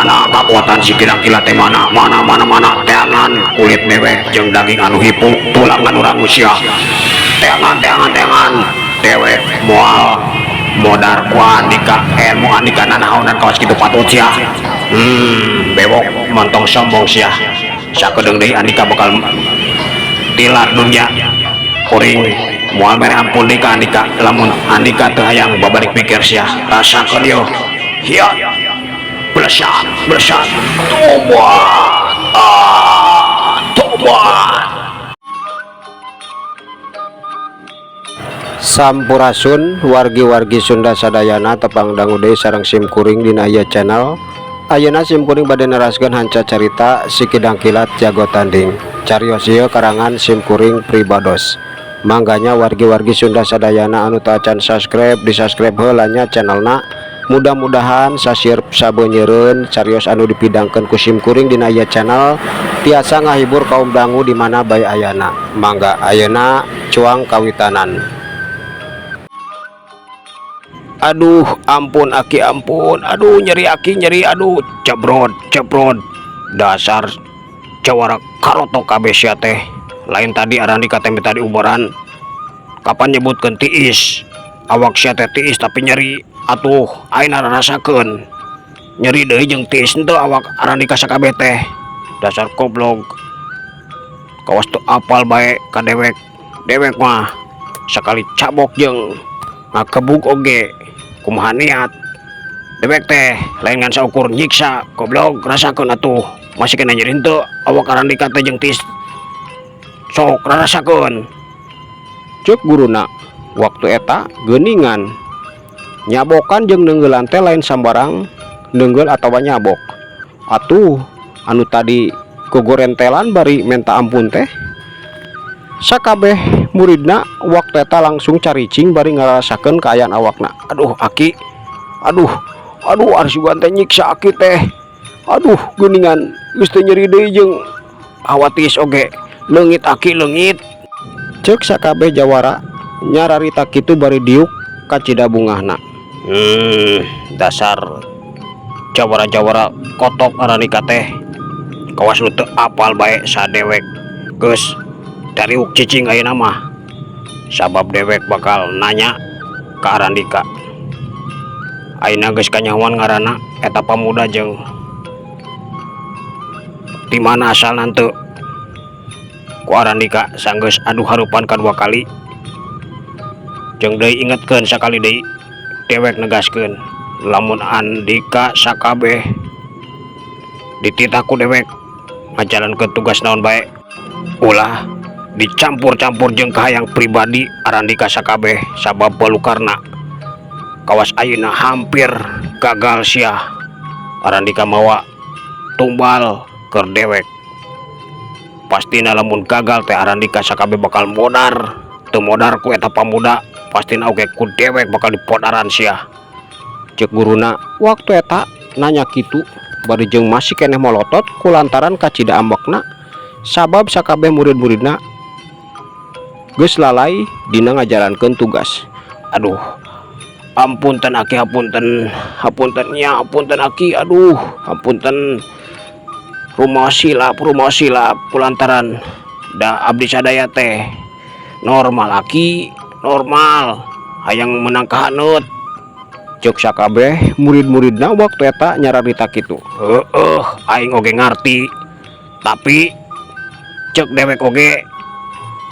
Mana kakuatan si Kidang Kilat teh, mana, mana, mana, mana? Teangan kulit dewek jeung daging anu hipu, tulang anu rangus sia. Teangan, teangan, teangan. Dewek moal modar ku andika, ilmu andika nanaonan kawas kitu patut sia. Bewok montong sombong sia. Sakedeung deui andika bakal tilar dunya. Kuring moal mere ampun deui ka andika lamun andika teu hayang babalik pikir sia. Rasakeun yo. Hiya. Blesat, blesat. Tobat. Ah, tobat. Sampurasun wargi-wargi Sunda sadayana, tepang dangu deui sareng sim kuring dina ieu channel. Ayeuna sim kuring bade neraskeun hanca carita Si Kidang Kilat Jago Tanding. Carios ieu karangan sim kuring pribados. Mangganya wargi-wargi Sunda sadayana anu teu acan subscribe, di subscribe heula nya channelna. Mudah-mudahan sasir sabeunyereun carios anu dipidangkeun ku sim kuring dina ieu channel tiasa ngahibur kaum dangu di mana bae ayana. Mangga ayeuna cuang kawitanan. Aduh, ampun aki, ampun. Aduh, nyeri aki, nyeri. Aduh, cebrot, cebrot. Dasar jawara karotok kabeh sia teh. Lain tadi arandika teh minta diubaran. Kapan nyebutkeun tiis? Awak sia teh tiis tapi nyeri. Atuh aing narasakeun. Nyeri deui jeung tiis henteu awak arandika sakabeh teh. Dasar goblok. Kawas teu apal bae ka dewek. Dewek mah sakali cabok jeung ngakebug oge kumaha niat. Dewek teh lain ngan saukur nyiksa, goblok. Rasakeun atuh, masih kena nyeri henteu awak arandika teh jeung tiis? Sok rasakeun. Cek guruna waktu eta geuningan nyabokan jeung neunggelan teh lain sambarang neunggeul atawa nyabok. Atuh anu tadi gogorentelan bari menta ampun teh, sakabeh muridna waktu eta langsung caricing bari ngarasakeun kaayaan awakna. Aduh aki, aduh, aduh, ari sugan teh nyiksa aki teh. Aduh, geuningan geus teu nyeri deui jeung hawa tiis oge. Leungit aki, leungit. Cek sakabeh jawara nyararita kitu bari diuk kacida bungahna. Dasar jawara-jawara kotok arandika teh. Kawas nu teu apal bae sadewek. Geus dariuk cicing ayeuna mah. Sabab dewek bakal nanya ka arandika. Ayeuna geus kanyahoan ngaranna eta pamuda jeung di mana asalna teu. Ku arandika sanggeus adu harupan kadua kali. Jeung deui ingetkeun sakali deui, dewek negaskeun lamun andika sakabeh dititah ku dewek ngajalankeun tugas naon bae, ulah dicampur-campur jeung kahayang pribadi arandika sakabeh, sabab balukarna kawas ayeuna hampir gagal sia. Arandika mawa tumbal keur dewek, pastina lamun gagal teh arandika sakabeh bakal modar. Teu modar ku eta pamuda, pastina oge ku dewek bakal dipodaran sia. Cek guruna waktu eta nanya kitu bari jeung masih keneh molotot kulantaran kacida ambekna, sabab sakabeh murid-muridna geus lalai dina ngajalankeun tugas. Aduh, ampunten aki, hapunten, hapunten nya, hapunten aki, aduh, hapunten. Rumaos silap, rumaos silap, kulantaran da abdi sadaya teh normal aki, normal, hayang menang kahaneut. Cek sakabeh murid-muridna waktu eta nyararita kitu. Heeh, aing oge ngarti, tapi cek dewek oge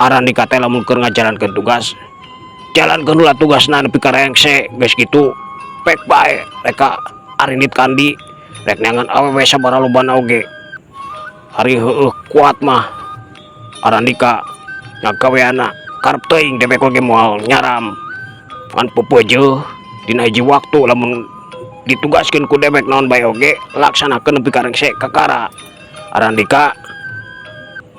arandika teh lamun keur ngajalankeun tugas, jalankeun heula tugasna nepi ka rengse. Geus kitu pek bae rek ka arindit kandi, rek neangan awewe sabaraha lobana oge. Ari heueuh kuat mah arandika ngagaweana, karep teuing dewek oge moal nyaram, ngan pepeujeuh dina hiji waktu lamun ditugaskeun ku dewek naon bae oge laksanakeun nepi ka rengse. Kakara arandika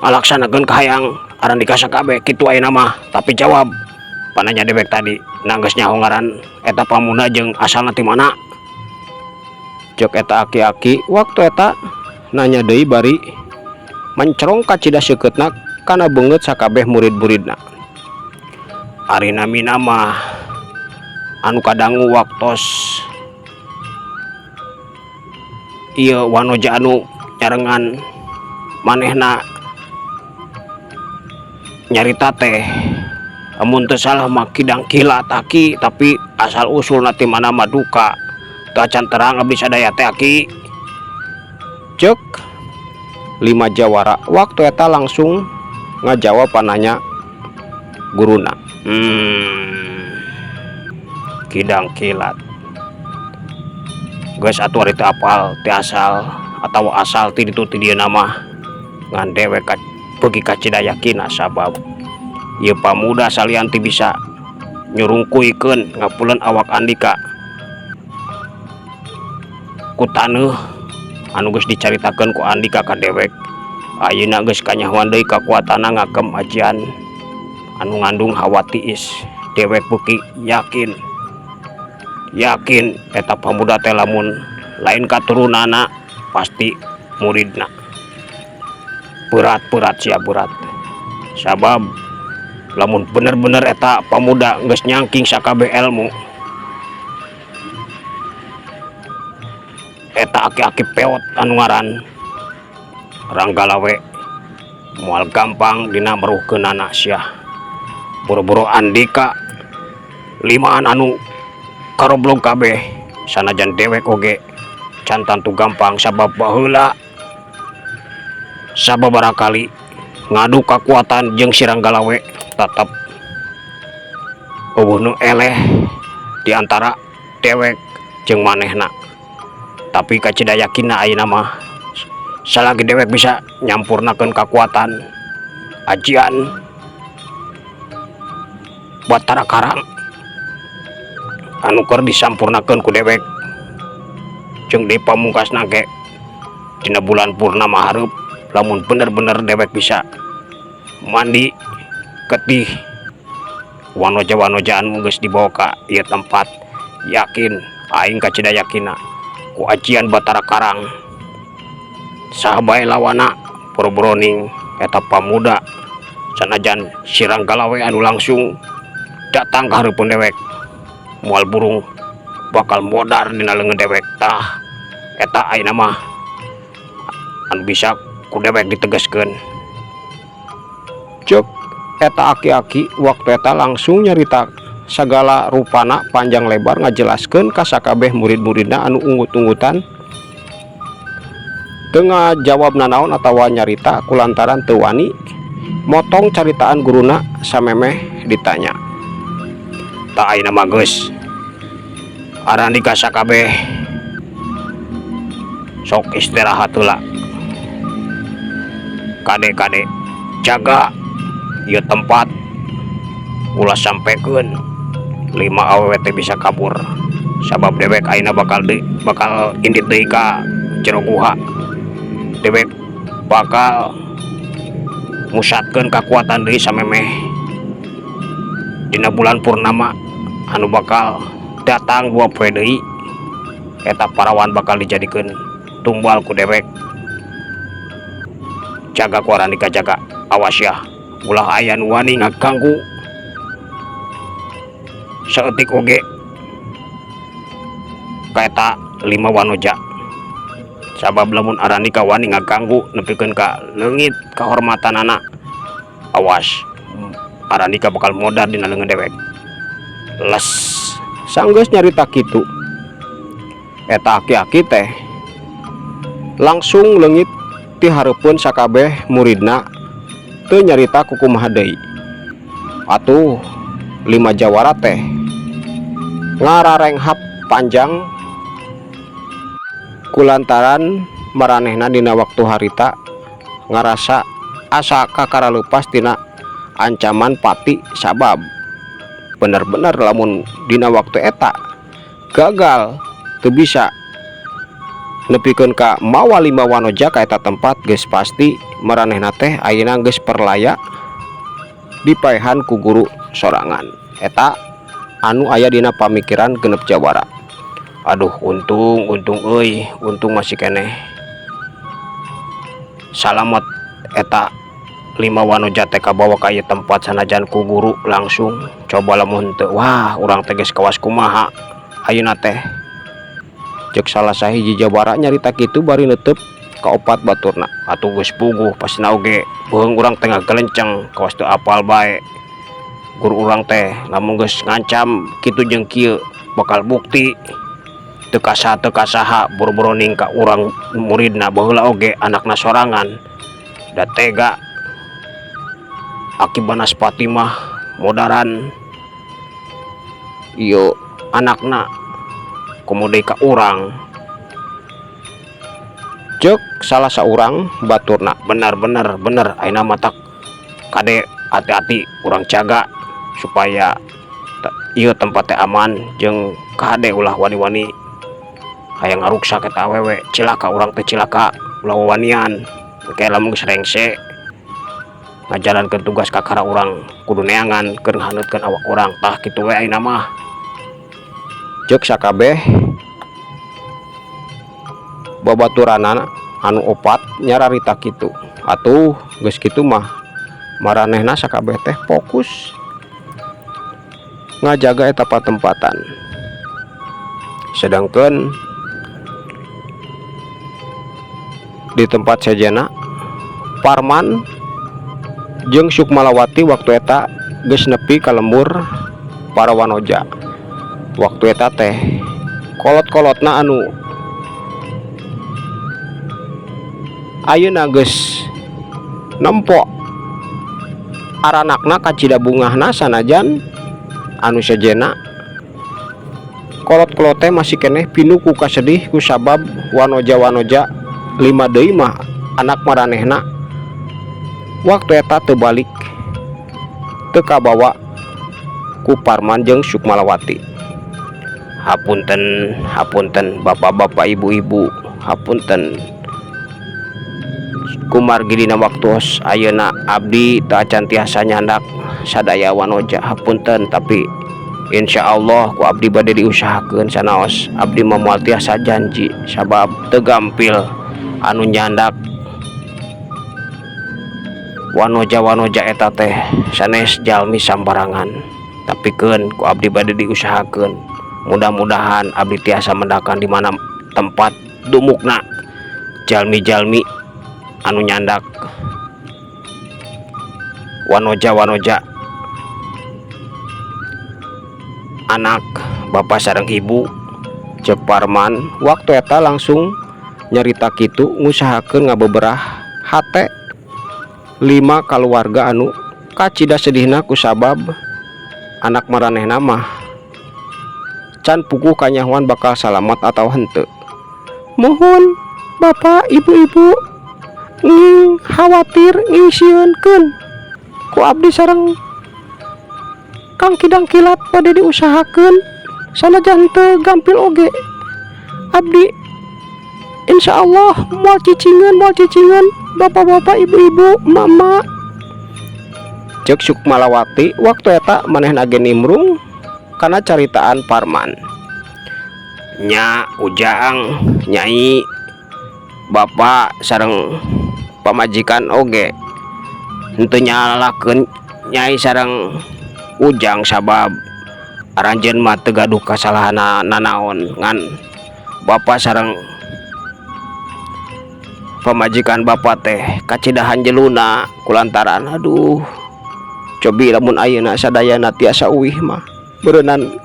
ngalaksanakeun kahayang arandika sakabeh kitu ayeuna mah. Tapi jawab pananya dewek tadi, nah geus nyaho ngaran eta pamuda jeung asalna ti mana? Cek eta aki-aki waktu eta nanya deui bari mencerong kacida seukeutna kana beungeut sakabeh murid-muridna. Ari namina mah anu kadangu waktos Ieu wanoja anu nyarengan manehna nyarita teh amun teu salah mah Kidang Kilat, Aki, tapi asal usulna ti mana mah duka teu acan terang abdi sadaya teh, Aki, Cek lima jawara waktu eta langsung ngajawab pananya guruna. Kidang Kilat. Geus atuh, ari teu apal ti asal atawa asal ti ditu ti dieu mah, ngan dewek ka beuki kacida yakina sabab ieu pamuda salian ti bisa nyurungkuikeun ngapuleun awak andika ku taneuh anu geus dicaritakeun ku andika ka dewek, ayeuna geus kanyahoan deui kakuatanna ngakem ajian anu ngandung hawa tiis. Dewek beuki yakin, yakin eta pamuda teh lamun lain katurunanna pasti muridna. Berat, berat sia, berat, sabab lamun bener-bener eta pamuda geus nyangking sakabeh ilmu eta aki-aki peot anu ngaran Ranggalawe moal gampang dina meruhkeunana sia. Boro-boro andika, limaan anu karoblog kabeh, sanajan dewek oge can tantu gampang, sabab baheula sababaraha kali ngadu kakuatan jeung si Ranggalawe tetep euweuh nu eleh di antara dewek jeung manehna. Tapi kacida yakinna ayeuna mah salagi dewek bisa nyampurnakeun kakuatan ajian Batara Karang anu keur disampurnakeun ku dewek jeung dipamungkasna ge dina bulan purnama hareup, lamun bener-bener dewek bisa mandi getih wanoja-wanoja anu geus dibawa ka ieu tempat, yakin aing, kacida yakina ku ajian Batara Karang saha bae lawana, boro-boroning eta pamuda, sanajan si Ranggalawe anu langsung datang ka hareupeun dewek moal burung bakal modar dina leungeun dewek. Tah, eta ayeuna mah anu bisa ku dewek ditegaskeun. Cek eta aki-aki waktu eta langsung nyarita sagala rupana panjang lebar ngajelaskeun ka sakabeh murid-muridna anu unggut-unggutan teu ngajawab nanaon atawa nyarita kulantaran teu wani motong caritaan guruna samemeh ditanya. Tah, ayeuna mah geus, arandika sakabeh sok istirahat heula. Kade-kade jaga ieu tempat, ulah sampekeun lima awewe teh bisa kabur, sabab dewek ayeuna bakal indit deui ka jero guha. Dewek bakal musatkeun kakuatan deui samemeh dina bulan purnama anu bakal datang 2 poe deui. Eta parawan bakal dijadikeun tumbal ku dewek. Jaga ku arandika, jaga, awas ya, ulah aya nu wani ngaganggu saeutik oge ka eta lima wanoja, sabab lamun arandika wani ngaganggu nepikeun ka leungit kahormatanana, awas, arandika bakal modar dina leungeun dewek. Les. Sanggeus nyarita kitu, eta aki-aki teh langsung leungit ti hareupeun sakabeh muridna, teu nyarita kukumaha deui. Atuh lima jawara teh ngararenghap panjang kulantaran maranehna dina waktu harita ngarasa asa kakara leupas tina ancaman pati, sabab bener-bener lamun dina waktu eta gagal teu bisa nepikeun ka mawa lima wanoja ka eta tempat, geus pasti maranehna teh ayeuna geus perlaya dipaehan ku guru sorangan. Eta anu aya dina pamikiran genep jawara. Aduh, untung, untung euy, untung masih keneh salamet eta lima wanoja teh kabawa ka ieu tempat sanajan ku guru langsung. Coba lamun teu, wah, urang teh geus kawas kumaha ayeuna teh. Cek salah sahiji jawara nyarita kitu bari neuteub ka opat baturna. Atuh geus puguh pastina oge beuheung urang teh ngagelenceng kawas teu apal bae. Guru urang teh lamun geus ngancam kitu jeung kieu bakal bukti teu kasaha teu kasaha boro-boroning ka urang muridna baheula oge anakna sorangan da tega Aki Banaspati mah modaran ieu anakna komo deui ka urang. Cek salah saurang baturna. Bener bener bener, ayeuna matak kade hati-hati urang jaga supaya ieu tempat teh aman jeung kade ulah wani-wani hayang ngaruksak eta awewe, cilaka urang teh, cilaka, ulah wawanian. Engke lamun geus rengse ngajalankeun tugas, kakara urang kudu neangan keur ngahaneutkeun awak urang. Tah, kitu we ayeuna mah. Cek sakabeh babaturanana anu opat nyararita kitu. Atuh geus kitu mah maranehna sakabeh teh fokus ngajaga eta patempatan, sedangkan di tempat sejenna Parman jeung Sukmalawati waktu eta geus nepi ka lembur para wanoja. Waktu eta teh kolot-kolotna anu ayeuna geus nempo aranakna kacida bungahna, sanajan anu sejenna kolot-kolot teh masih keneh pinuh ku kasedih ku sabab wanoja-wanoja lima deui mah anak maranehna waktu eta teu balik, teu kabawa ku Parman jeung Sukmalawati. Hapunten, hapunten, bapak-bapak, ibu-ibu, hapunten kumargi dina waktos ayeuna abdi teu acan tiasa nyandak sadaya wanoja, hapunten. Tapi Insya Allah ku abdi bade diusahakeun. Sanaos abdi mah moal tiasa janji sabab teu gampil anu nyandak wanoja-wanoja eta teh sanes jalmi sambarangan. Tapi keun ku abdi bade diusahakeun, mudah-mudahan abdi tiasa mendakan di mana tempat dumukna jalmi-jalmi anu nyandak wanoja-wanoja anak bapak sareng ibu. Cek Parman waktu eta langsung nyarita kitu ngusahakeun ngabeberah hate lima kaluarga anu kacida sedihna kusabab anak maranehna mah can puguh kanyahoan bakal salamat atau henteu. Mohon bapak, ibu-ibu nging khawatir, nging sieunkeun, ku abdi sareng Kang Kidang Kilat bade diusahakeun. Sanajan teu gampil oge, abdi insya Allah moal cicingeun, moal cicingeun bapak-bapak, ibu-ibu, mama. Cek Sukmalawati waktu eta manehna ge nimrung kana caritaan Parman. Nya Ujang, Nyai, bapak sareng pamajikan oge henteu nyalahkeun Nyai sareng Ujang sabab aranjeun mah teu gaduh kasalahan nanaon, ngan bapak sareng pamajikan bapak teh kacida hanjeluna kulantaran aduh, cobi lamun ayeuna sadayana tiasa uwih mah beureunan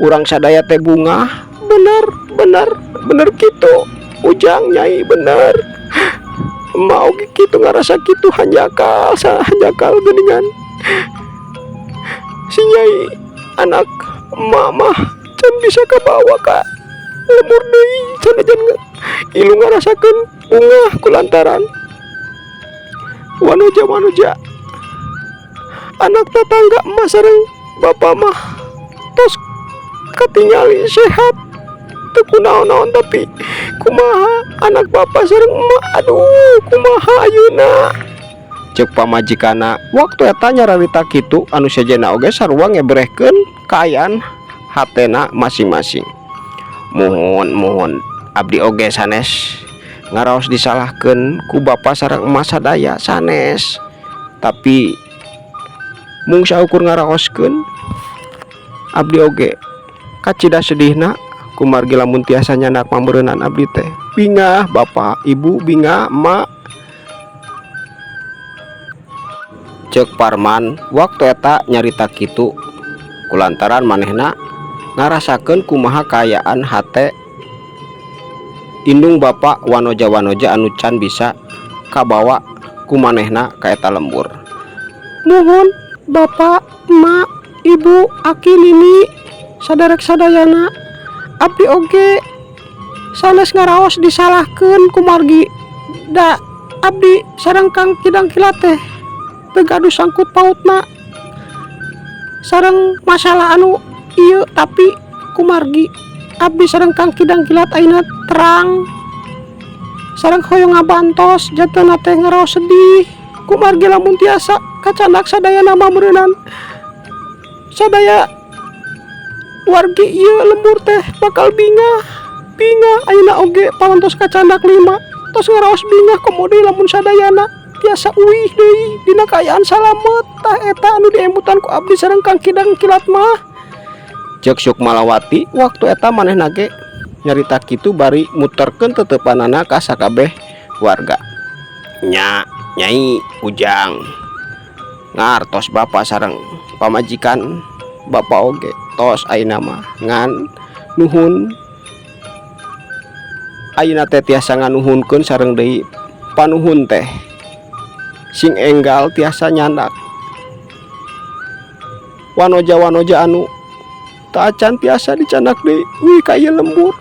urang sadaya teh bungah. Bener, bener, bener kitu, Ujang, Nyai, bener. Mau kitu ngarasa kitu, hanjakal hanjakal geuningan si Nyai, anak mama can bisa kabawa ka lembur deui, sanajan ilu ngarasakeun bungah kulantaran wanoja wanoja anak tetangga emak sareng bapak mah tos katingali sehat, teu kunaon-naon, tapi kumaha anak bapak sareng emak? Aduh, kumaha ayeuna? Cek pamajikanna waktu eta nyararita kitu, anu sejenna oge sarua ngebrehkeun kaayaan hatena masing-masing. Muhun, muhun, abdi oge sanes ngaraos disalahkeun ku bapak sareng emak sadaya, sanes, tapi mung saukur ngaraoskeun abdi oge kacida sedihna. Kumargi lamun tiasa nyandak mah meureunan abdi teh bingah, bapak, ibu, bingah, emak. Cek Parman waktu eta nyarita kitu kulantaran manehna ngarasakeun kumaha kaayaan hate indung bapa wanoja-wanoja anu can bisa kabawa ku manehna ka eta lembur. Muhun, bapak, emak, ibu, aki, nini, saderek sadayana, abdi oge sanes ngaraos disalahkeun kumargi da abdi sareng Kang Kidang Kilat teh teu gaduh sangkut pautna sareng masalah anu ieu. Tapi kumargi abdi sareng Kang Kidang Kilat ayeuna terang sareng hoyong ngabantos, jantenna teh ngaraos sedih kumargi lamun tiasa kacandak sadayana mah meureunan sadaya wargi ieu lembur teh bakal bingah bingah. Ayeuna oge parantos kacandak lima, tos ngaraos bingah, komo deui lamun sadayana tiasa uih deui dina kaayaan salamet. Tah, eta anu diemutan ku abdi sareng Kang Kidang Kilat mah. Cek Sukmalawati waktu eta manehna ge nyarita kitu bari muterkeun teteupanana ka sakabeh warga. Nya, Nyai, Ujang, ngartos bapak sareng pamajikan bapak oge tos ayeuna mah. Ngan nuhun ayeuna teh tiasa nganuhunkeun sareng deui panuhun teh sing enggal tiasa nyandak wanoja-wanoja anu teu acan tiasa dicandak deui uih ka ieu lembur.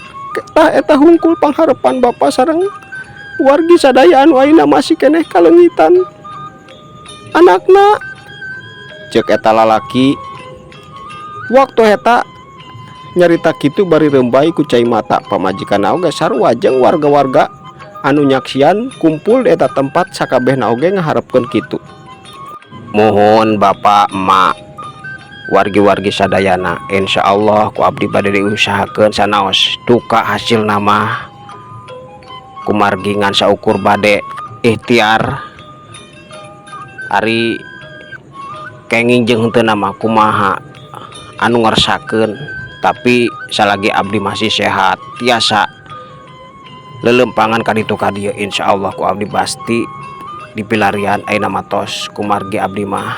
Tah, eta hungkul pangharepan bapak sareng wargi sadaya anu ayeuna masih keneh kaleungitan anakna. Cek eta lalaki waktu eta nyarita kitu bari rembay ku cai mata. Pamajikan oge sarua jeung warga-warga anu nyaksian kumpul di eta tempat, sakabehna oge ngaharepkeun kitu. Mohon, bapak, emak, wargi-wargi sadayana, Insya Allah ku abdi bade diusahakeun sanaos duka hasilna mah, kumargi ngan saukur bade ikhtiar. Ari kenging jeung henteu mah kumaha anu ngersakeun, tapi salagi abdi masih sehat, tiasa lelempangan ka ditu ka dieu, Insya Allah ku abdi pasti dipilarian. Ayeuna mah tos, kumargi abdi mah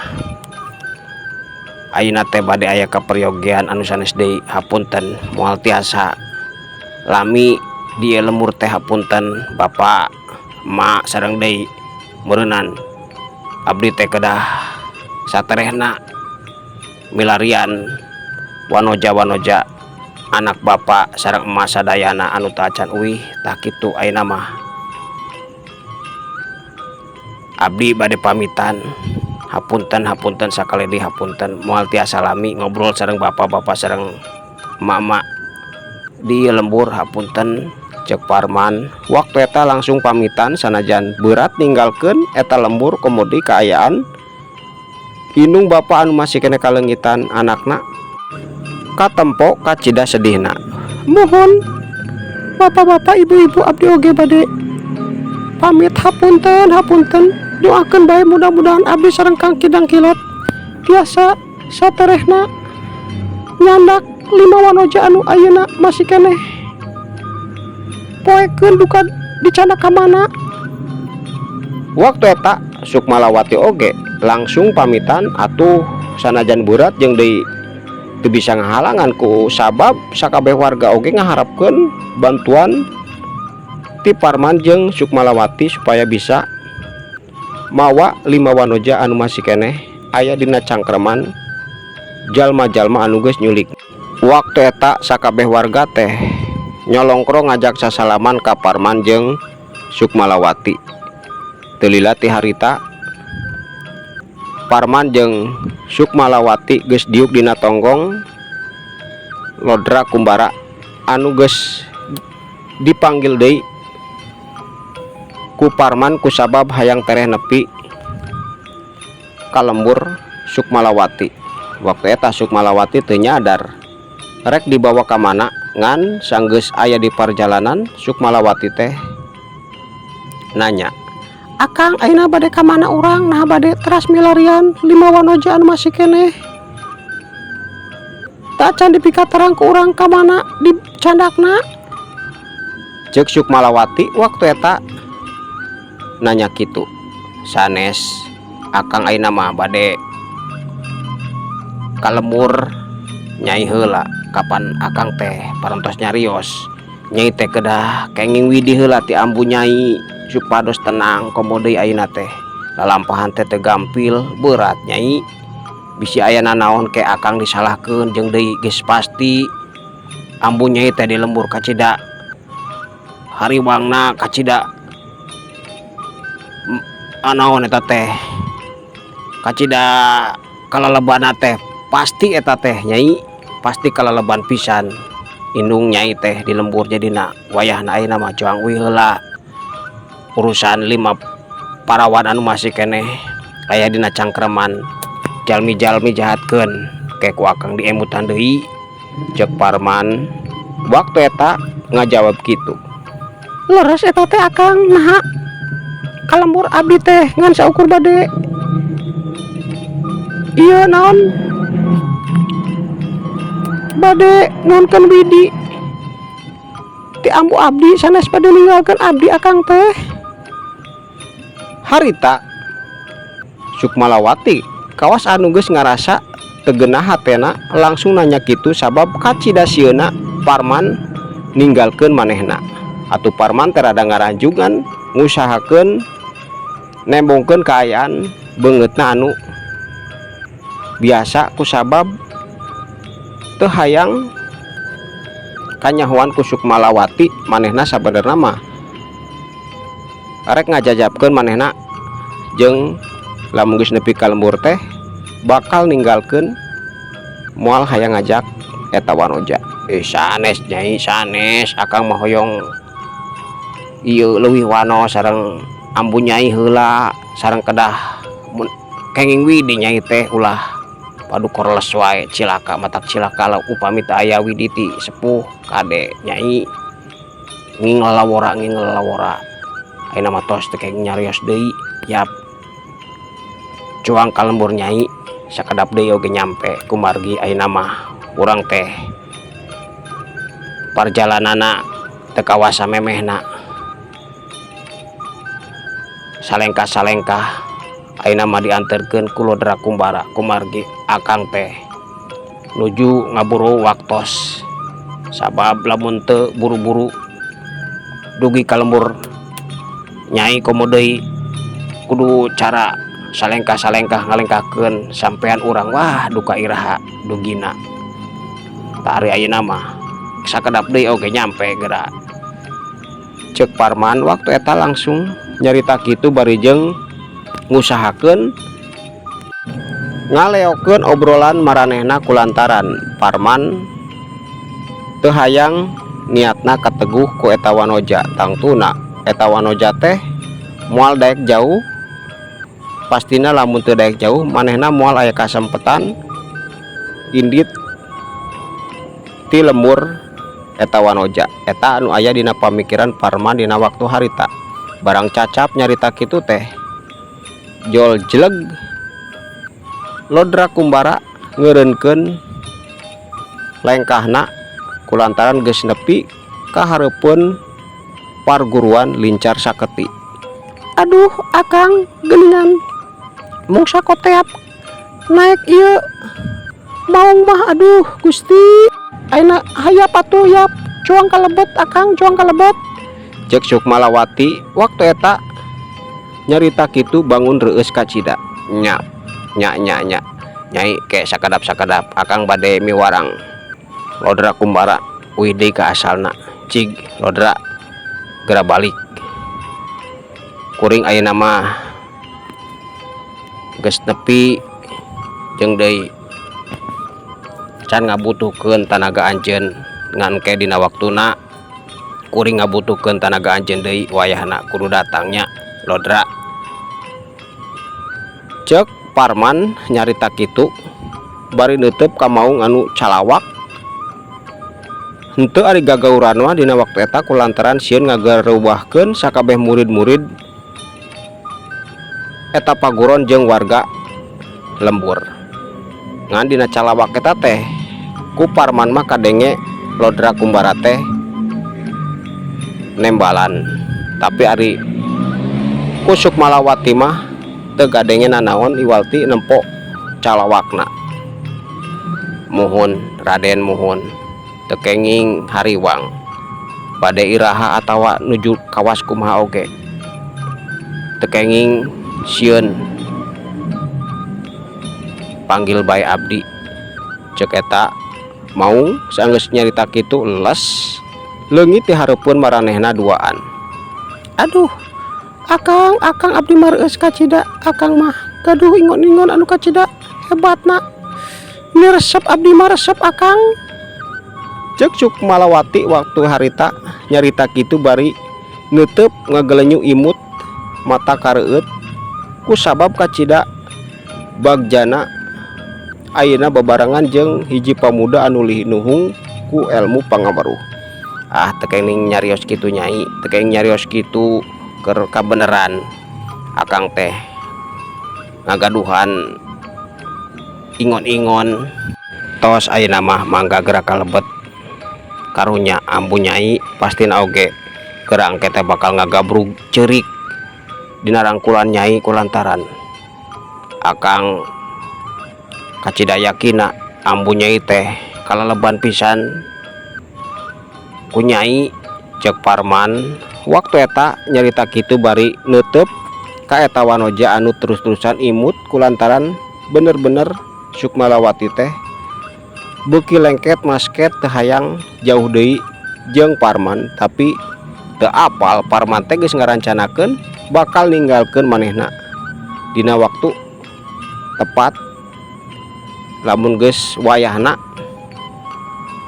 ayeuna teh bade aya kaperyogian anu sanes deui, hapunten moal tiasa lami di lembur teh. Hapunten, bapak, emak, sareng deui meureunan abdi teh kedah saterehna milarian wanoja-wanoja anak bapak sareng emak sadayana anu teu acan uih. Tah, kitu. Ayeuna mah abdi bade pamitan. Hapunten, hapunten sakali deui, hapunten moal tiasa lami ngobrol sareng bapak-bapak sareng emak-emak di lembur, hapunten. Cek Parman waktu eta langsung pamitan sanajan berat ninggalkeun eta lembur, komo deui kaayaan indung bapak anu masih keneh kaleungitan anakna katempo kacida sedihna. Mohon, bapak-bapak, ibu-ibu, abdi oge bade pamit. Hapunten, hapunten, doakeun bae mudah-mudahan abdi sareng Kang Kidang Kilot tiasa saterehna nyandak lima wanoja anu ayeuna masih keneh poekeun duka dicandak ka mana. Waktu eta Sukmalawati oge langsung pamitan atuh, sanajan berat jeung deui teu bisa ngahalangan ku sabab sakabeh warga oge ngaharapkeun bantuan ti Parman jeung Sukmalawati supaya bisa mawa lima wanoja anu masih keneh aya dina cangkreman jalma-jalma anu geus nyulik. Waktu eta sakabeh warga teh nyolongkro ngajak sasalaman ka Parman jeung Sukmalawati. Teu lila ti harita, Parman jeung Sukmalawati geus diuk dina tonggong Lodra Kumbara anu geus dipanggil deui ku Parman kusabab hayang tereh nepi ka lembur Sukmalawati. Waktu eta Sukmalawati teu nyadar rek dibawa ka mana, ngan sanggeus aya di parjalanan Sukmalawati teh nanya, "Akang, ayeuna bade ka mana urang? Nah, bade teras milarian lima wanoja anu masih keneh tacan dipikaterang ku urang ka mana?" Di Candakna? Cek Sukmalawati waktu eta nanya kitu. Sanes, Akang, ayeuna mah bade ka lembur Nyai heula. Kapan Akang teh parantos nyarios, Nyai teh kedah kenging widi heula ti ambu Nyai supados tenang. Komo deui ayeuna teh lalampahan teh teu gampil, berat, Nyai. Bisi aya nanaon ke Akang disalahkeun. Jeung deui geus pasti ambu Nyai teh di lembur kacida hariwangna, kacida naon eta teh, kacida kalalebanna teh. Pasti eta teh, Nyai, pasti kalaleban pisan indung Nyai teh di lembur. Jadina wayahna ayeuna mah cuang uih heula urusan lima parawan anu masih keneh aya dina cangkreman jalmi-jalmi jahatkeun. Ke ku Akang diemutan deui. Cek Parman waktu eta ngajawab kitu. Leres eta teh, Akang. Naha ka lembur? Abdi teh ngan saukur bade ieu, naon, bade nuhunkeun widi ti ambu abdi, sanes bade ninggalkeun abdi Akang teh. Harita Sukmalawati kawas anu geus ngarasa teu genah hatena langsung nanya kitu sabab kacida sieuna Parman ninggalkeun manehna. Atuh Parman teh rada ngaranjungan, ngusahakeun nembongkeun kaayaan beungeutna anu biasa kusabab teu hayang kanyahoan ku Sukmalawati manehna sabenerna mah rek ngajajabkeun manehna jeung lamun geus nepi ka lembur teh bakal ninggalkeun, moal hayang ngajak eta wanoja. Eh, sanes, Nyai, sanes. Akang mah hoyong ieu leuwih wano sareng ambu Nyai heula, sareng kedah mun kenging widi Nyai teh. Ulah padu koreles wae, cilaka, matak cilaka lah upami teu aya widi ti sepuh. Kade, Nyai, nging lalawora, nging lalawora. Ayeuna mah tos teu kenging nyarios deui. Yap, cuang ka lembur, Nyai, sakedap deui oge nyampe. Kumargi ayeuna mah urang teh parjalananna teu kawasa memehna, salengkah-salengkah. Ayeuna mah dianterkeun ku Lodra Kumbara kumargi Akang teh nuju ngaburu waktos, sabab lamun teu buru-buru dugi ka lembur Nyai, komo deui kudu cara salengkah-salengkah ngalengkahkeun sampean urang, wah, duka iraha dugina. Tah, ari ayeuna mah sakedap deui oge nyampe geura. Cek Parman waktu eta langsung nyarita kitu bari jeung ngusahakeun ngaleokeun obrolan maranehna kulantaran Parman teu hayang niatna kateguh ku eta wanoja. Tangtuna eta wanoja teh moal daek jauh. Pastina lamun teu daek jauh, manehna moal aya kasempetan indit ti lembur eta wanoja. Eta anu aya dina pamikiran Parman dina waktu harita. Barang cacap nyarita kitu teh, jol jleg Lodra Kumbara ngeureunkeun lengkahna kulantaran geus nepi ka hareupeun parguruan Lincar Saketi. Aduh, Akang, geuningan mung sakoteap naek ieu maung mah. Aduh Gusti, ayeuna hayap atuh. Yap, cuang kalebet, Akang, cuang kalebet. Cek Sukmalawati waktu eta nyarita kitu bangun reueus kacida. Nya nya nya nya, Nyai, ke sakedap-sakedap Akang bade miwarang Lodra Kumbara uih deui ka asalna. Cig, Lodra, geura balik. Kuring ayeuna mah geus nepi jeung deui can ngabutuhkeun tanaga anjeun. Ngan ke dina waktuna kuring ngabutuhkeun tanaga anjeun deui, wayahna kudu datang nya, Lodra. Cek Parman nyarita kitu bari neuteub ka maung anu calawak henteu ari gagauran mah dina waktu eta kulantaran sieun ngagarubahkeun sakabeh murid-murid eta paguron jeung warga lembur. Ngan dina calawak eta teh ku Parman mah kadenge. Lodra Kumbara teh nembalan, tapi ari ku Sukmalawati mah teu gadenge nanaon iwal ti nempo calawakna. "Muhun, Raden, muhun, teu kenging hariwang. Bade iraha atawa nuju kawas kumaha oge teu kenging sieun, panggil bae abdi," cek eta maung. Sanggeus nyarita kitu, les leungit di hareupeun maranehna duaan. "Aduh, Akang, Akang, abdi mah reueus kacida. Akang mah gaduh ingon-ingon anu kacida hebatna. Ini resep, abdi mah resep, Akang," cek Sukmalawati waktu harita nyarita kitu bari neuteup ngagelenyu imut, mata kareueut kusabab kacida bagjana ayeuna babarengan jeung hiji pamuda anu linuhung ku elmu pangaweruh. "Ah, teu kenging nyarios kitu, Nyai, teu kenging nyarios kitu. Keur kabeneran Akang teh ngagaduhan ingon-ingon. Tos, ayeuna mah mangga geura kalebet. Karunya ambu Nyai pastina oge geura engke teh bakal ngagabrug ceurik dina rangkulan Nyai, kulantaran Akang kacida yakina ambu Nyai teh kalaleban pisan ku Nyai," cek Parman waktu eta nyarita kitu bari neuteup ka eta wanoja anu terus-terusan imut kulantaran bener-bener Sukmalawati teh beuki lengket masket, teu hayang jauh deui jeung Parman. Tapi teu apal Parman teh geus ngarancanakeun bakal ninggalkeun manehna dina waktu tepat lamun geus wayahna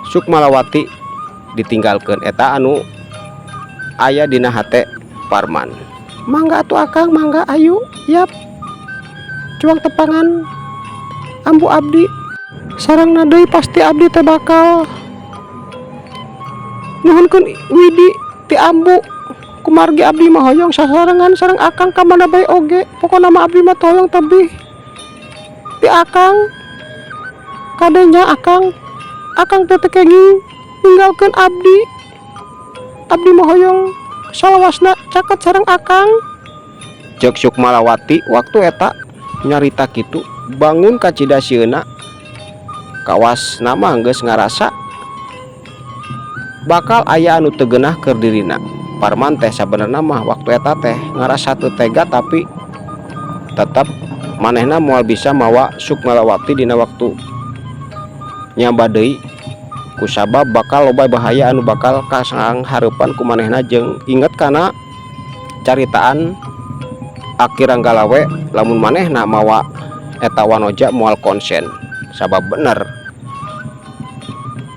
Sukmalawati ditinggalkeun. Eta anu aya dina hate Parman. "Mangga atuh, Akang, mangga, ayu yap, cuang tepangan ambu abdi. Sarangna deui pasti abdi teh bakal nyuhunkeun widi ti ambu, kumargi abdi mah hoyong sasarengan sareng Akang ka mana bae oge. Pokona mah abdi mah teu hoyong tebih ti Akang. Kadenya Akang, Akang teh teu kenging ninggalkeun abdi. Abdi mah hoyong salawasna caket sareng Akang," cek Sukmalawati waktu eta nyarita kitu bangun kacida sieuna, kawas nama geus ngarasa bakal aya anu teu geunah keur dirina. Parman teh sabenerna mah waktu eta teh ngarasa teu tega, tapi tetep manehna moal bisa mawa Sukmalawati dina waktu nyaba deui kusabab bakal loba bahaya anu bakal kasang hareupan ku manehna, jeung inget kana caritaan Aki Ranggalawe lamun manehna mawa eta wanoja moal konsen, sabab bener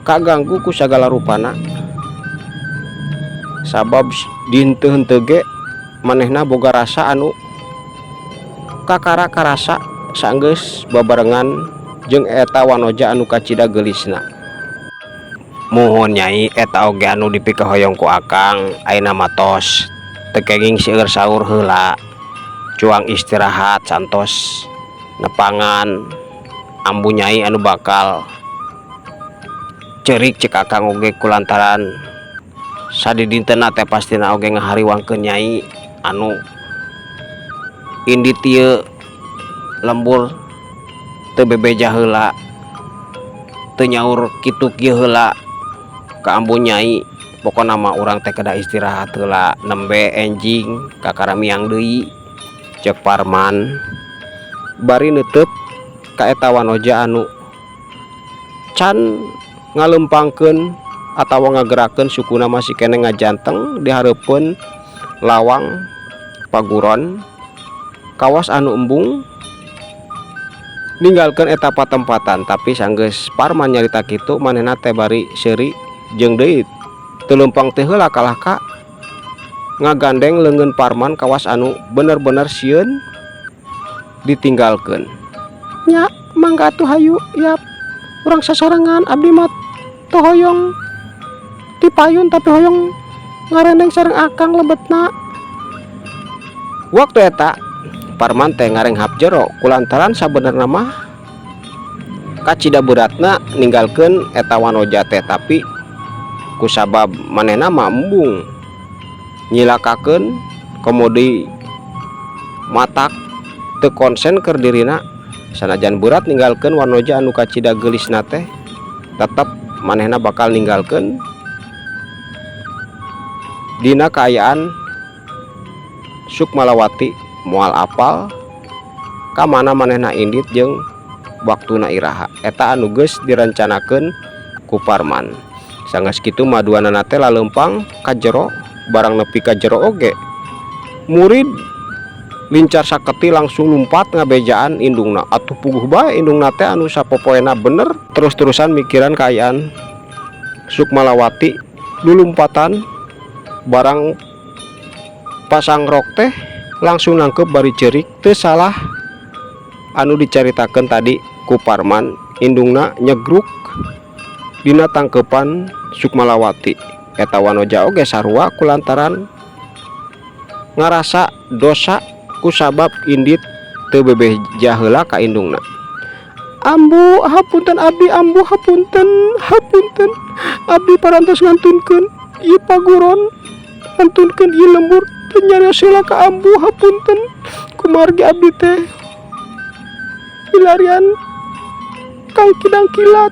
kaganggu ku sagala rupana, sabab dihenteu-henteu ge manehna boga rasa anu kakara karasa sanggeus babarengan jeung eta wanoja anu kacida geulisna. "Muhun, Nyai, eta oge anu dipikahoyong ku Akang. Ayeuna mah tos teu kenging seueur saur heula, cuang istirahat santos nepangan ambu Nyai anu bakal ceurik," cek Akang oge, kulantaran sadidintena teh pastina oge ngahariwangkeun Nyai anu indit ieu lembur teu bebeja heula, teu nyaur kitu kieu heula ka ambu Nyai. Pokona mah urang teh kedah istirahat heula, nembe enjing kakara miang deui," cek Parman bari neuteub ka eta wanoja anu can ngalempangkeun atawa ngagerakeun sukuna, masih keneh ngajanteng di hareupeun lawang paguron, kawas anu embung ninggalkeun eta patempatan. Tapi sanggeus Parman nyarita kitu, manehna teh bari seuri jeung deui teu leumpang teh heula kalah ka ngagandeng leungeun Parman, kawas anu bener-bener sieun ditinggalkeun. "Nya, mangga atuh, hayu yap, urang sasarengan. Abdi mah teu hoyong dipayun, tapi hoyong ngarendeng sareng Akang lebetna." Waktu eta Parman teh ngarenghap jero kulantaran sabenerna mah kacida beratna ninggalkeun eta wanoja teh, tapi Kusabab manehna mah embung nyilakakeun, komo deui matak teu konsen keur dirina. Sanajan berat ninggalkeun wanoja anu kacida geulisna teh, tetep manehna bakal ninggalkeun dina kaayaan Sukmalawati moal apal ka mana manehna indit jeung waktuna iraha. Eta anu geus direncanakeun ku Parman. Sanggeus kitu mah duanana teh laleumpang ka jero. Barang nepi ka jero oge murid lincar saketi langsung lumpat ngabejaan indungna. Atuh puguh bae indungna teh anu sapopoena bener terus-terusan mikiran kaayaan Sukmalawati lulumpatan. Barang pasang rok teh langsung nangkep bari ceurik. Teu salah anu dicaritakeun tadi ku Parman, indungna nyegruk dina tangkepan Sukmalawati. Eta wanoja oge sarua kulantaran ngarasa dosa kusabab indit teu bebeja heula ka indungna. "Ambu, hapunten abdi, ambu, hapunten, hapunten abdi parantos ngantunkeun ieu paguron, ngantunkeun ieu lembur, teu nyarios heula ka ambu. Hapunten, kumargi abdi teh milarian Kang Kidang Kilat,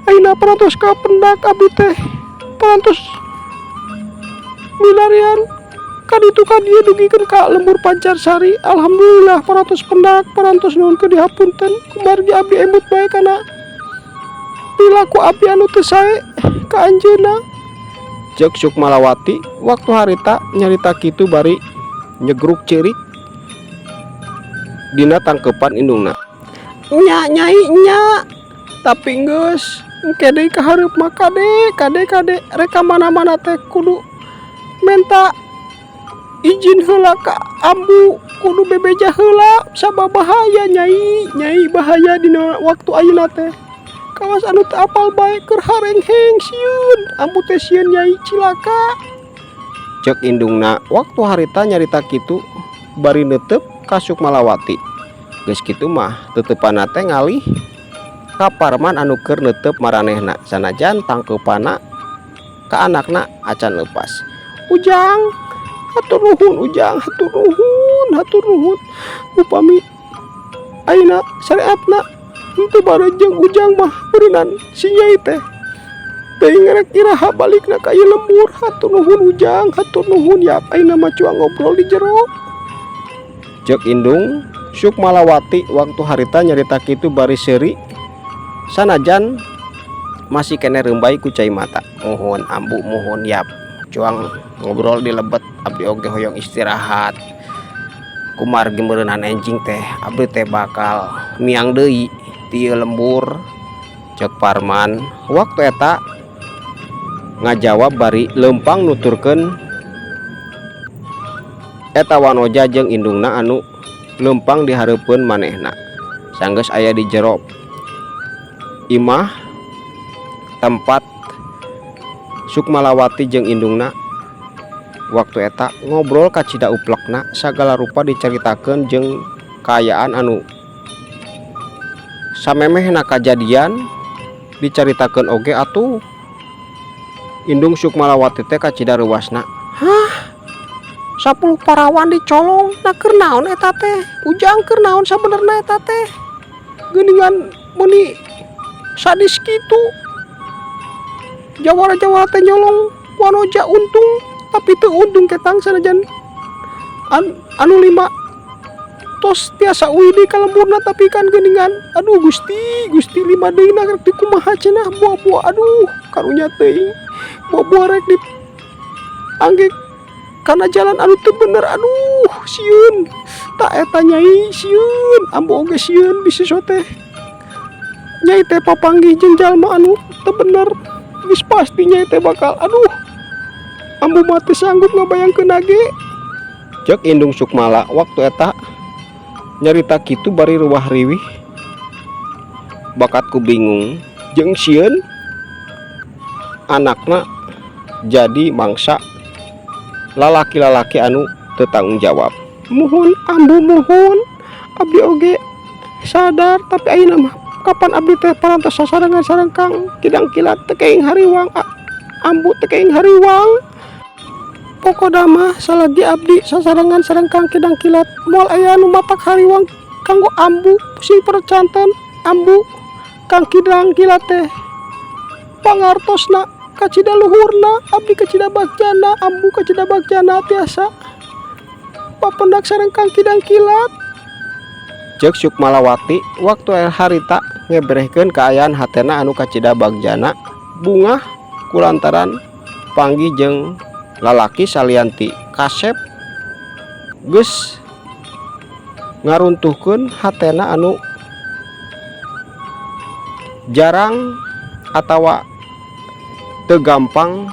ayeuna parantos kapendak. Abdi teh parantos milarian ka ditu ka dieu dugikeun ka lembur Pancarsari. Alhamdulillah parantos pendak. Parantos nuhunkeun dihapunten kumargi abdi emut bae kana perilaku abdi anu teu sae ka anjeunna," ceuk Sukmalawati waktu harita nyarita kitu bari nyegruk ceurik dina tangkepan indungna. "Nya, Nyai, nya, tapi geus engke deui ka hareup mah kade, kade, kade rek ka mana-mana teh kudu menta izin heula ka ambu, kudu bebeja heula, sabab bahaya, Nyai, Nyai, bahaya dina waktu ayeuna teh. Kawas anu teu apal bae keur harengheng. Sieun, ambu teh sieun, Nyai, cilaka," ceuk indungna waktu harita nyarita kitu bari neuteup ka Sukmalawati. Geus kitu mah teuteupanna teh ngalih ka Parman anu keur neuteup maranehna, sanajan tangkeupanna ka anakna acan leupas. "Ujang, hatur nuhun, Ujang, hatur nuhun, hatur nuhun. Upami ayeuna syariatna henteu bareng jeung Ujang mah beureunan si Nyai teh teuing rek iraha balikna ka ieu lembur. Hatur nuhun, Ujang, hatur nuhun. Yap, ayeuna mah cuang ngobrol di jero," ceuk indung Sukmalawati waktu harita nyarita kitu bari seuri, sanajan masih keneh reumbay ku cai mata. "Muhun, ambu, muhun. Yap, cuang ngobrol di lebet, abdi oge hoyong istirahat kumargi meureunan enjing teh abdi teh bakal miang deui ti ieu lembur," ceuk Parman waktu eta ngajawab bari leumpang nuturkeun eta wanoja jeung indungna anu leumpang dihareupeun manehna. Sanggeus aya di jero imah tempat Sukmalawati jeung indungna waktu eta ngobrol kacida uplekna, sagala rupa dicaritakeun jeung kaayaan anu samemehna kajadian dicaritakeun oge. Atuh indung Sukmalawati teh kacida reuwasna. "Hah, 10 parawan dicolong? Nah, keur naon eta teh, Ujang? Keur naon sabenerna eta teh? Geuningan meuni sadis kitu, jawara-jawara teh nyolong wanoja. Untung, tapi teu untung ketang, sanajan anu lima tos tiasa uih deui ka lemburna, tapi kan geuningan, aduh Gusti, Gusti, lima deui na rek dikumaha cenah? Buah-buah, aduh, karunya teuing, buah-buah rek di angge kana jalan anu teu bener. Aduh, sieun tah eta, Nyai, sieun. Ambu oge sieun bisi teh Nyai teh papanggih jeung jalma anu teu bener. Geus pasti Nyai teh bakal, aduh, ambu mah teu sanggup ngabayangkeun ge," ceuk indung Sukmala waktu eta nyarita kitu bari ruwah riwih bakat ku bingung jeung sieun anakna jadi mangsa lalaki-lalaki anu teu tanggung jawab. "Muhun, ambu, muhun. Abdi oge sadar, tapi ayeuna mah kapan abdi teh parantos sasarengan sareng Kang Kidang Kilat teu kenging hariwang. Ambu teu kenging hariwang. Pokona mah salagi abdi sasarengan sareng Kang Kidang Kilat, moal aya anu matak hariwang kanggo ambu. Sing percanten, Ambu, Kang Kidang Kilat teh pangartosna kacida luhurna. Abdi kacida bagjana, Ambu kacida bagjana tiasa papendak sareng Kang Kidang Kilat, cek Sukmalawati waktu harita ngeberehkeun kaayaan hatena anu kacida bagjana bungah kulantaran panggih jeung lalaki salian ti kasep geus ngaruntuhkeun hatena anu jarang atawa teu gampang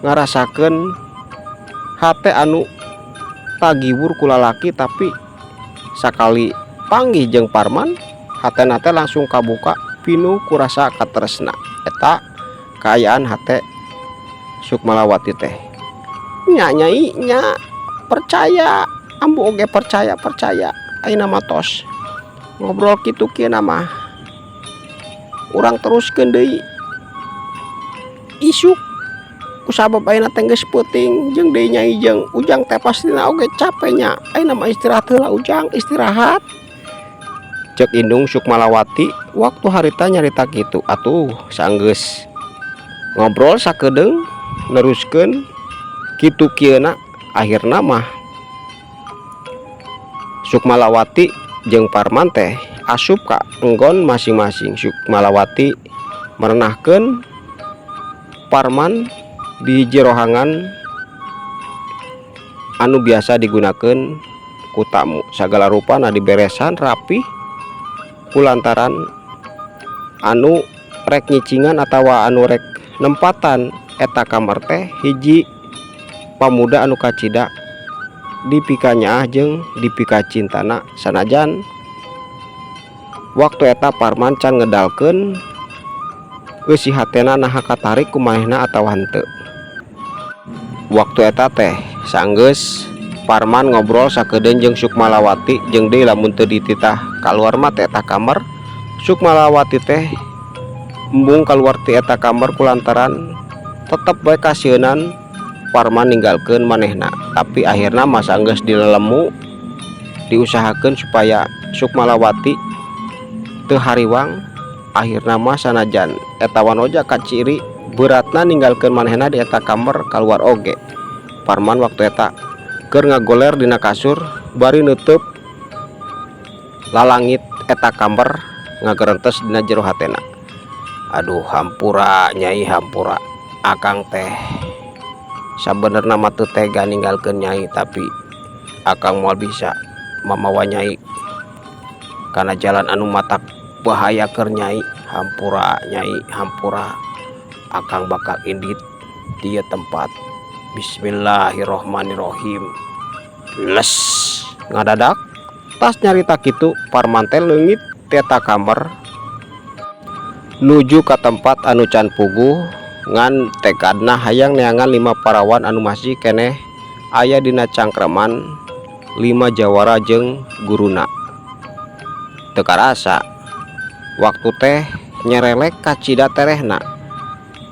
ngarasakeun hate anu tagiwur ku lalaki. Tapi sakali panggih jeung Parman, hatena teh langsung kabuka pinuh ku rasa katresna. Eta kaayaan hate Sukmalawati teh nya. Nyai nya, percaya, Ambu oge percaya, percaya. Ayeuna mah tos ngobrol kitu kieu mah, urang teruskeun deui isuk kusabab ayeuna teh geus peuting. Jeung deui Nyai jeung Ujang teh pastina oge cape nya. Ayeuna mah istirahat heula, Ujang, istirahat, cek indung Sukmalawati waktu harita nyarita kitu. Atuh sanggeus ngobrol sakedeung, neruskeun kitu kieuna, akhirna mah Sukmalawati jeung Parman teh asup ka enggon masing-masing. Sukmalawati merenahkeun Parman di hiji rohangan anu biasa digunakeun ku tamu. Sagala rupana diberesan rapih kulantaran anu rek nyicingan atawa anu rek nempatan eta kamar teh hiji pamuda anu kacida dipikanyaah jeung dipikacintana, sanajan waktu eta Parman can ngedalkeun eusi hatena naha katarik ku manehna atawa henteu. Waktu eta teh sanggeus Parman ngobrol sakedeung jeung Sukmalawati, jeung deui lamun teu dititah kaluar mah teh eta kamar, Sukmalawati teh embung kaluar ti eta kamar kulantaran tetep bae kasieunan Parman ninggalkeun manehna. Tapi akhirna mah sanggeus dilelemu, diusahakeun supaya Sukmalawati teu hariwang, akhirna mah sanajan eta wanoja kaciri beratna ninggalkeun manehna di eta kamar, kaluar oge. Parman waktu eta keur ngagoler dina kasur bari neuteub lalangit eta kamar, ngagerentes dina jero hatena, "Aduh, hampura, Nyai, hampura. Akang teh sabenerna mah teu tega ninggalkeun Nyai, tapi akang moal bisa mamawa Nyai kana jalan anu matak bahaya keur Nyai. Hampura, Nyai, hampura. Akang bakal indit di ieu tempat. Bismillahirrohmanirrohim." Les ngadadak tas nyarita kitu, Parman teh leungit ti eta kamar nuju ka tempat anu can puguh, ngan tekadna hayang neangan lima parawan anu masih keneh aya dina cangkreman lima jawara jeung guruna. Teu karasa waktu teh nyerelek kacida terehna.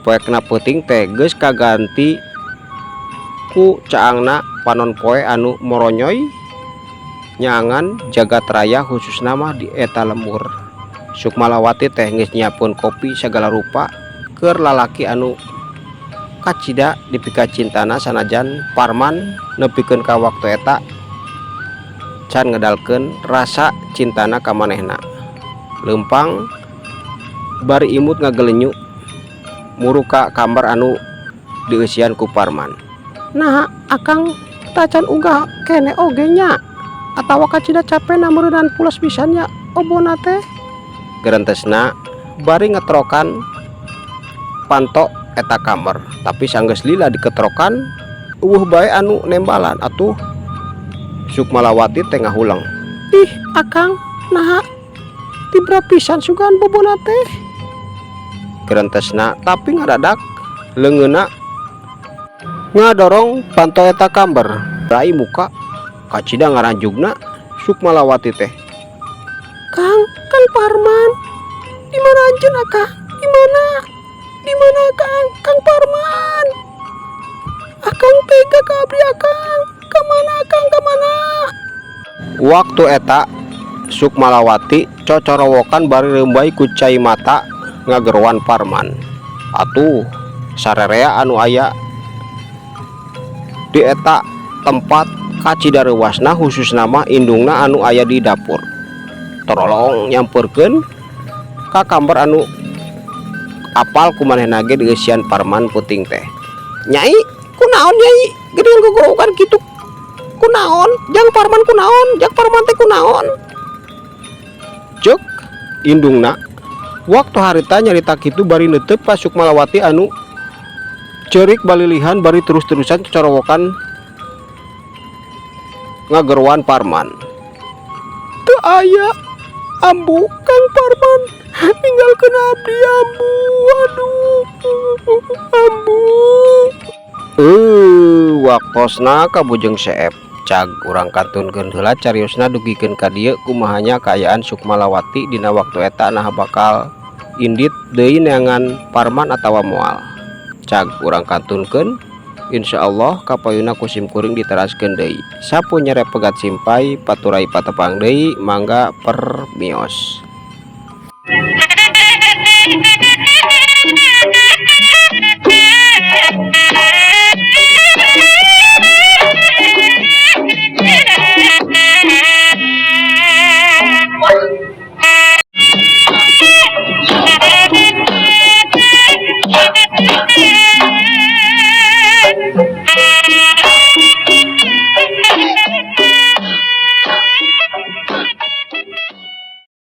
Poekna peuting teh geus kaganti ku caangna panon poe anu moronyoy nyaangan jagat raya, khususna mah di eta lembur. Sukmalawati teh geus nyiapkeun kopi sagala rupa keur lalaki anu kacida dipikacintana, sanajan Parman nepikeun ka waktu eta can ngedalkeun rasa cintana ka manehna. Leumpang bari imut ngagelenyu muru ka kamar anu dieusian ku Parman. "Nah, Akang tacan ugah keneh oge nya, atawa kacida capena meureunan pulas pisan nya obona teh?" gerentesna bari ngetrokan panto eta kamar. Tapi sanggeus lila diketrokan, euweuh bae anu nembalan. Atuh Sukmalawati teh ngahuleng, "Ih, Akang, naha tibra pisan sugan bobona teh?" gerentesna. Tapi ngadadak leungeunna ngadorong panto eta kamar. Rai muka kacida ngaranjugna Sukmalawati teh. "Kang, Kang Parman, di mana anjeun, Akang? Di mana?" Di mana Kang? Kang Parman. Akang tega ka abdi, Akang. Kamana, Akang, kamana? Waktu eta Sukmalawati cocorowokan bari reumbay ku cai mata ngageroan Parman. Atuh sarerea anu aya di eta tempat kacida reuwasna, khususna mah indungna anu aya di dapur, torolong nyamperkeun ka kamar anu apal ku manehna ge dieusian Parman puting teh. "Nyai, kunaon, Nyai, geuningan gogorowokan kitu? Kunaon Jang Parman? Kunaon Jang Parman teh, kunaon?" cek indungna. Waktu harita nyarita kitu bari neuteup ka Sukmalawati anu ceurik balilihan bari terus-terusan corowokan ngageroan Parman. "Teu aya, Ambu. Kang Parman ninggalkeun abdi, Ambu. Aduh, Ambu." Waktosna kabujeng seep. Cag, urang kantunkeun heula cariosna dugikeun ka dieu. Kumaha nya kaayaan Sukmalawati dina waktu eta? Nah, bakal indit deui neangan Parman atawa moal? Cag, urang kantunkeun. Insya Allah kapayuna ku sim kuring diteraskeun deui. Sapu nyere pegat simpay paturai patepang deui. Mangga, permios.